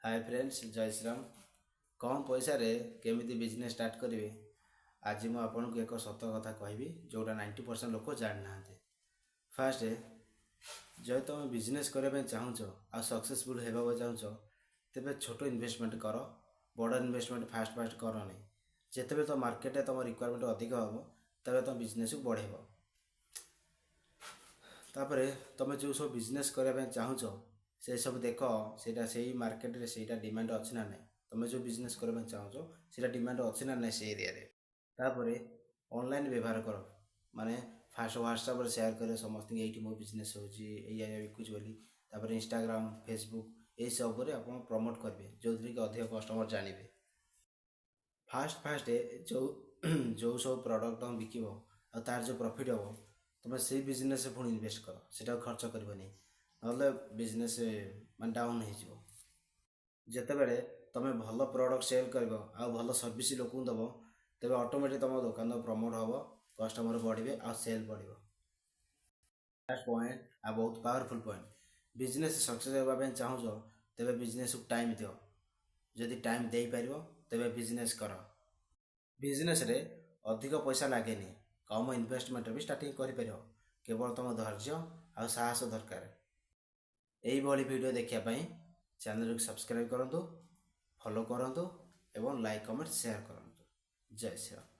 ହାଏ friends, ଜୟ ଶ୍ରୀରାମ। କମ୍ ପଇସାରେ କେମିତି business start କରିବେ, ଆଜି ମୁଁ ଆପଣଙ୍କୁ ଏକ ସତ କଥା କହିବି, ଯେଉଁଟା 90% ଲୋକ ଜାଣିନାହାନ୍ତି। ଫାଷ୍ଟ, ଯଦି ତୁମେ ବିଜନେସ୍ କରିବା ପାଇଁ ଚାହୁଁଛ ଆଉ ସକ୍ସେସଫୁଲ୍ ହେବାକୁ ଚାହୁଁଛ, ତେବେ ଛୋଟ ଇନଭେଷ୍ଟମେଣ୍ଟ କର। ବଡ଼ ଇନଭେଷ୍ଟମେଣ୍ଟ ଫାଷ୍ଟ ଫାଷ୍ଟ କରନି। ଯେତେବେଳେ ତୁମ ମାର୍କେଟରେ ତୁମ ରିକ୍ୱାରମେଣ୍ଟ ଅଧିକ ହେବ, ତେବେ ତୁମ ବିଜନେସ୍କୁ ବଢ଼େଇବ। ତାପରେ ତୁମେ ଯେଉଁ ସବୁ ବିଜନେସ୍ କରିବା ପାଇଁ ଚାହୁଁଛ, ସେସବୁ ଦେଖ, ସେଇଟା ସେଇ ମାର୍କେଟରେ ସେଇଟା ଡିମାଣ୍ଡ ଅଛି ନା ନାହିଁ। ତୁମେ ଯେଉଁ ବିଜନେସ୍ କରିବା ପାଇଁ ଚାହୁଁଛ, ସେଇଟା ଡିମାଣ୍ଡ ଅଛି ନା ନାହିଁ ସେ ଏରିଆରେ। ତାପରେ ଅନଲାଇନ୍ ବ୍ୟବହାର କର। ମାନେ ଫାଷ୍ଟ ହ୍ୱାଟ୍ସଆପ୍ରେ ସେୟାର କରିବ ସମସ୍ତଙ୍କୁ, ଏଇଠି ମୋ ବିଜନେସ୍ ହେଉଛି, ଏଇଆ ଏଇଆ ବିକୁଛି ବୋଲି। ତାପରେ ଇନଷ୍ଟାଗ୍ରାମ, ଫେସବୁକ୍, ଏଇସବୁରେ ଆପଣ ପ୍ରମୋଟ୍ କରିବେ, ଯେଉଁଥିରେ କି ଅଧିକ କଷ୍ଟମର୍ ଜାଣିବେ। ଫାଷ୍ଟ ଫାଷ୍ଟ ଯେଉଁ ଯେଉଁ ସବୁ ପ୍ରଡ଼କ୍ଟ ତୁମେ ବିକିବ ଆଉ ତାର ଯେଉଁ ପ୍ରଫିଟ୍ ହେବ, ତୁମେ ସେଇ ବିଜନେସ୍ରେ ପୁଣି ଇନଭେଷ୍ଟ କର। ସେଇଟାକୁ ଖର୍ଚ୍ଚ କରିବନି, ନହେଲେ ବିଜନେସ୍ ମାନେ ଡାଉନ୍ ହେଇଯିବ। ଯେତେବେଳେ ତୁମେ ଭଲ ପ୍ରଡ଼କ୍ଟ ସେଲ୍ କରିବ ଆଉ ଭଲ ସର୍ଭିସ୍ ଲୋକଙ୍କୁ ଦେବ, ତେବେ ଅଟୋମେଟିକ୍ ତୁମ ଦୋକାନ ପ୍ରମୋଟ୍ ହେବ, କଷ୍ଟମର୍ ବଢ଼ିବେ ଆଉ ସେଲ୍ ବଢ଼ିବ। ଲାଷ୍ଟ ପଏଣ୍ଟ ଆଉ ବହୁତ ପାୱାରଫୁଲ୍ ପଏଣ୍ଟ, ବିଜନେସ୍ ସକ୍ସେସ୍ ହେବା ପାଇଁ ଚାହୁଁଛ, ତେବେ ବିଜନେସ୍କୁ ଟାଇମ୍ ଦିଅ। ଯଦି ଟାଇମ୍ ଦେଇପାରିବ, ତେବେ ବିଜନେସ୍ କର। ବିଜନେସ୍ରେ ଅଧିକ ପଇସା ଲାଗେନି। କମ୍ ଇନଭେଷ୍ଟମେଣ୍ଟରେ ବି ଷ୍ଟାର୍ଟିଂ କରିପାରିବ। କେବଳ ତୁମ ଧୈର୍ଯ୍ୟ ଆଉ ସାହସ ଦରକାର। ଏଇଭଳି ଭିଡ଼ିଓ ଦେଖିବା ପାଇଁ ଚ୍ୟାନେଲକୁ ସବସ୍କ୍ରାଇବ୍ କରନ୍ତୁ, ଫଲୋ କରନ୍ତୁ ଏବଂ ଲାଇକ୍, କମେଣ୍ଟ, ସେୟାର କରନ୍ତୁ। ଜୟ ଶ୍ରୀରାମ।